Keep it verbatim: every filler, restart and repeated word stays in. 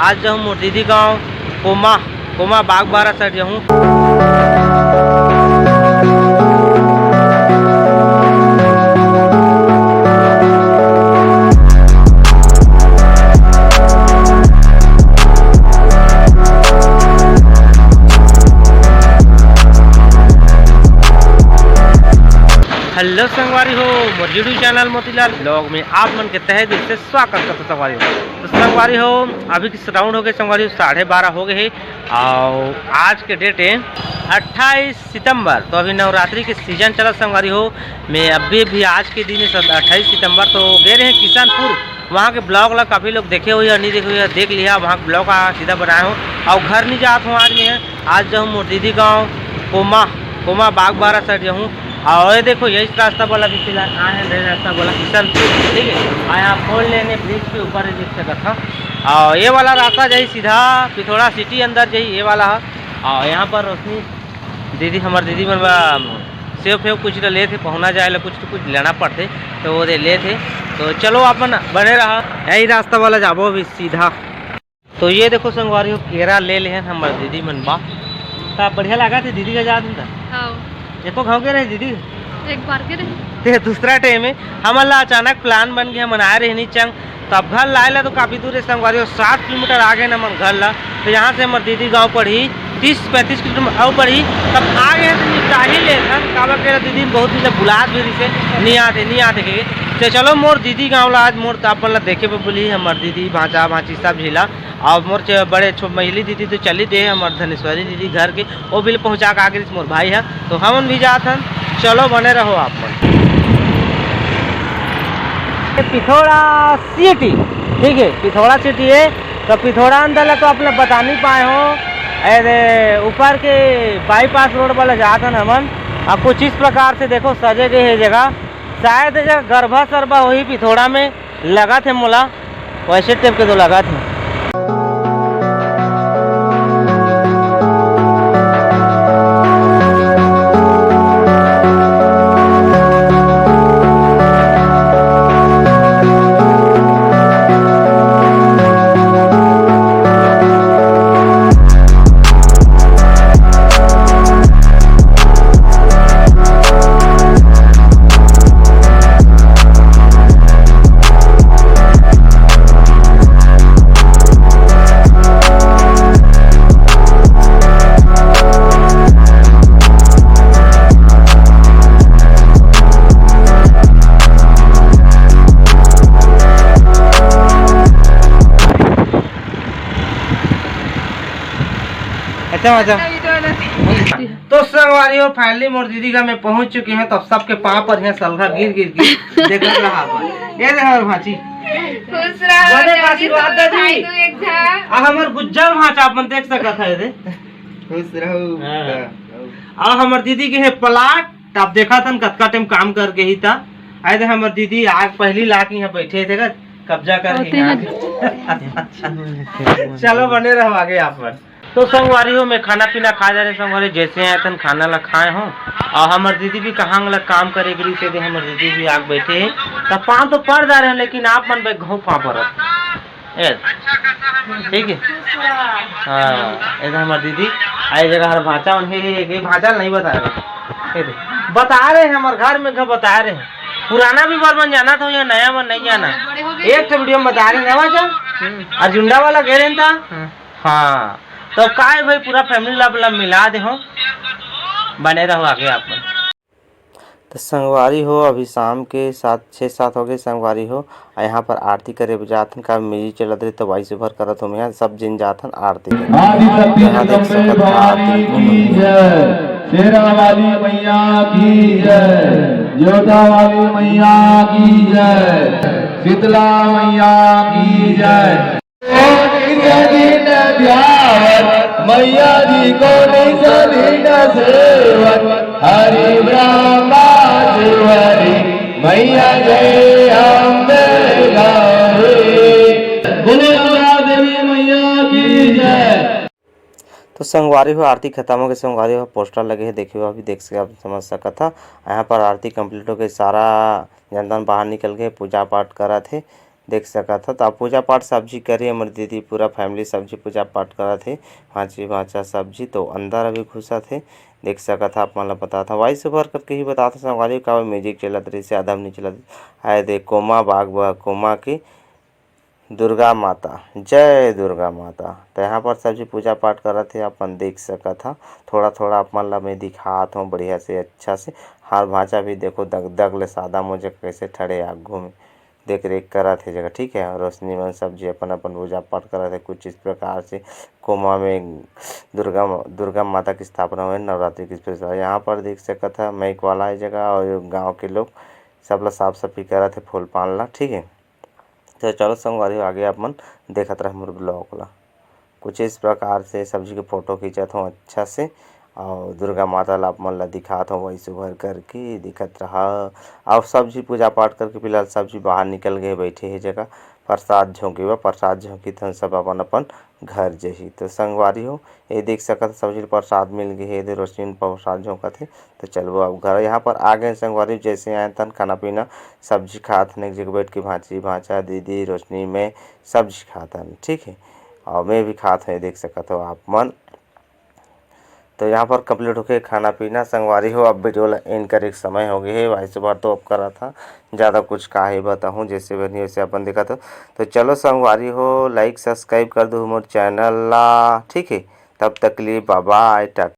आज जाहूँ मोर दीदी गाँव कोमा, कोमा बागबारा side जाहूँ। Hello संगवारी हो, मोर YouTube channel मोतीलाल vlog में आप मन के तहे दिल से स्वागत करता संगवारी हो। तो संगवारी हो, अभी की राउंड हो गए संगवारी हो, साढ़े बारह हो गए है। और आज के डेट है अट्ठाईस सितंबर, तो अभी नवरात्रि के सीजन चला संगवारी हो। मैं अभी भी आज के दिन अट्ठाईस सितंबर तो गए रहे किशनपुर, वहाँ के ब्लॉग ला काफ़ी लोग देखे हुए या नहीं देखे हुए, देख लिया, वहाँ के ब्लॉग का सीधा बनाया हूँ। और घर नहीं जात हूँ आज मैं, आज जाहूँ मोर दीदी गाँव कोमा, कोमा बागबारा side जाहूँ। और ये देखो, यही रास्ता बोला कि फिलहाल आए हैं, नया रास्ता बोला किशनपुर, ठीक है। और यहाँ फोर लेने ब्रिज के ऊपर ही देख सकत था। और ये वाला रास्ता जाही सीधा पिथौरा सिटी अंदर जाही, ये वाला है। और यहाँ पर रोशनी दीदी, हमार दीदी मन बा सेव फेव कुछ तो लेथे, पहुना जाए ला कुछ तो कुछ लेना पड़थे, तो वो दे लेथे। तो चलो अपन बने रहा, यही रास्ता वाला जाबो अभी सीधा। तो ये देखो संगवारी हो, केरा ले लेहन हमर दीदी मन बा। का बढ़िया लागत हे दीदी के जात में त? हाँ। एको घाव के रहे दीदी? एक बार के रहे। ते दूसरा टाइम है, हमन ला अचानक प्लान बन गया, हमन आए रहे नीचंग, तो अब घर लाए ला तो काफ़ी दूर है संगवारी हो, सात किलोमीटर आगे न हमन घर ला। तो यहाँ से हमर दीदी गाँव पड़ही तीस पैंतीस किलोमीटर अउ पड़ही। तब आगे हैं तो निपटा ही लेथन, काबर के दीदी बहुत दिन से बुलात भी रहिसे, नहीं आते, नहीं आते के। तो चलो मोर दीदी गाँव ला आज मोर त अपन ला देखे पे बोली, हमर दीदी, भांचा, भांची सब झिला। अब मोर च-, बड़े छो-, मझली दीदी तो चली दे, हमर धनेश्वरी दीदी घर के, वो भी पहुँचा के आ गइस मोर भाई है, तो हमन भी जात हन। चलो बने रहो आप मन। ये पिथौरा सिटी, ठीक है, पिथौरा सिटी है, तो पिथौरा अंदर ला तो अपने बता नहीं पाए हो। अरे ऊपर के बाईपास रोड वाला जात हन हमन। अब कुछ इस प्रकार से देखो सजे गए है जगह, शायद ये जगह गरबा सरबा होही पिथौरा में। लगत हे मोला, वैसे टाइप के तो लगत हे। अच्छा, अच्छा। तो संगवारी हो, finally मोर दीदी घर में पहुंच चुके हैं। तो अब सबके पाँव पर यहाँ सलघा गिर गिर के देखत रहा अपन। ये दे हमर भांची। खुश रहो, बने का जल्दी आशीर्वाद से दे दी। मिठाई दो एक झा। आ हमर गुज्जर भांचा अपन देख सकत है रे। खुश रहो। हाँ। आ हमर दीदी के है प्लाट, त आप देखत हन कतका टाइम काम करके ही था। आए थे हमर दीदी आग पहली ला के यहाँ बैठे थे, कब्जा करके होते यहाँ। हैं। चलो बने रहो आगे आप मन। तो संगवारी हो, मैं खाना पीना खा जा रहे संगवारी, जैसे आए तन खाना ला खाए हो। और हमर दीदी भी कहाँ ला काम करे गरी से दे, हमर दीदी भी आग बैठे हैं। तब पाँव तो पड़ जा रहे हैं, लेकिन आप मन बे घाव पाँव पड़त। ए, ठीक है। हाँ, ये तो हमर दीदी। आई जगह हर भांचा मन हे, हे, हे, भांचा नहीं बता रहे। ये दे, बता रहे हैं, हमर घर में घर बता रहे हैं। पुराना भी बर मन जाना था या नया मन नहीं जाना। एक ठो वीडियो में बता रहे हैं ना भांचा। हम्म। और झुंडा वाला घेरे था। हम्म। हाँ, तो काय भाई पूरा फैमिली ला, ला मिला दे हो, बने रहो आगे आप मन। तो संगवारी हो, अभी शाम के सात, छः सात हो गए संगवारी हो, और यहाँ पर आरती करे बर जात हन। का म्यूजिक चलत रहे तो वही से भर करत हो, यहाँ सब जिन जात हन आरती करे। आदि शक्ति यहाँ देख जगदम्बे सकत हन आरती भवानी की जय, शेरा वाली मैया की जय, जोता वाली मैया की जय, शीतला मैया की जय। कोटि सदिन ध्यावत मैया जी, कोटि सदिन सेवत हरि ब्रह्मा शिव हरि, मैया जय अम्बे गौरी। बोलो दुर्गा देवी मैया की जय। तो संगवारी हो, आरती खत्म हो गई। संगवारी हो, पोस्टर लगे है, देखिए अभी देख सके, आप समझ सकत था। यहाँ पर आरती कंप्लीट हो गई, सारा जनता बाहर निकल के पूजा पाठ करत हे। देख सकत हव। तो आप पूजा पाठ सब झी करी, हमर दीदी पूरा family सब झी पूजा पाठ करत हे। भांची भांचा सब झी तो अंदर अभी घुसत हे, देख सकत हव। आप मन ला बतात हव, वॉइस ओवर करके ही बतात हव संगवारी हो, काबर म्यूजिक चलत रहिस हे, आधा नइ चलत। आय दे कोमा बाग बा, कोमा की दुर्गा माता, जय दुर्गा माता। तो यहाँ पर सब झी पूजा पाठ करत हे, अपन देख सकत हव। थोड़ा थोड़ा आप मन ला मैं दिखात हव बढ़िया से, अच्छा से। हार भांचा भी देखो दग दग ले सादा मोजे कैसे ठड़े आगू में देख रेख करत हे जगह, ठीक है। रोशनी मन सब झी अपन अपन पूजा पाठ करत हे। कुछ इस प्रकार से कोमा में दुर्गा दुर्गा माता की स्थापना हुई नवरात्रि की special। यहाँ पर देख सकत हव माइक वाला है जगह और गांव के लोग सब ला साफ सफाई करत हे फूल पान ला, ठीक है। तो चलो संगवारी हो, आगे आप मन देखत रहे मोर vlog ला। कुछ इस प्रकार से सब झी के फोटो खींचत हव अच्छा से, और दुर्गा माता ला आप मन ला दिखात हव वॉइस ओवर करके, दिखत रहा। और सब झी पूजा पाठ करके फिलहाल सब झी बाहर निकल गए, बैठे हे जगह प्रसाद झोंके बर, प्रसाद झोंकी तहन सब अपन अपन घर जही। तो संगवारी हो, ये देख सकत हव सब झी प्रसाद मिल गए हे, ये दे रोशनी प्रसाद झोंकत हे। तो चलबो अब घर। यहाँ पर आ गए संगवारी, जैसे आए तन खाना पीना सब झी खात हन एक जगह बैठ के, भांची भांचा दीदी रोशनी मैं सब झी खात हन, ठीक है। और मैं भी खात हूँ, देख सकत हव आप मन। तो यहाँ पर complete होके खाना पीना संगवारी हो, अब वीडियो ला end करे के समय हो गए हे। वॉइस ओवर तो अब करत हव, ज़्यादा कुछ का ही बताऊँ, जैसे बनी वैसे अपन देखत हव। तो चलो संगवारी हो, लाइक सब्सक्राइब कर दो मोर चैनल ला, ठीक है। तब तक के लिए बाय बाय, टाटा।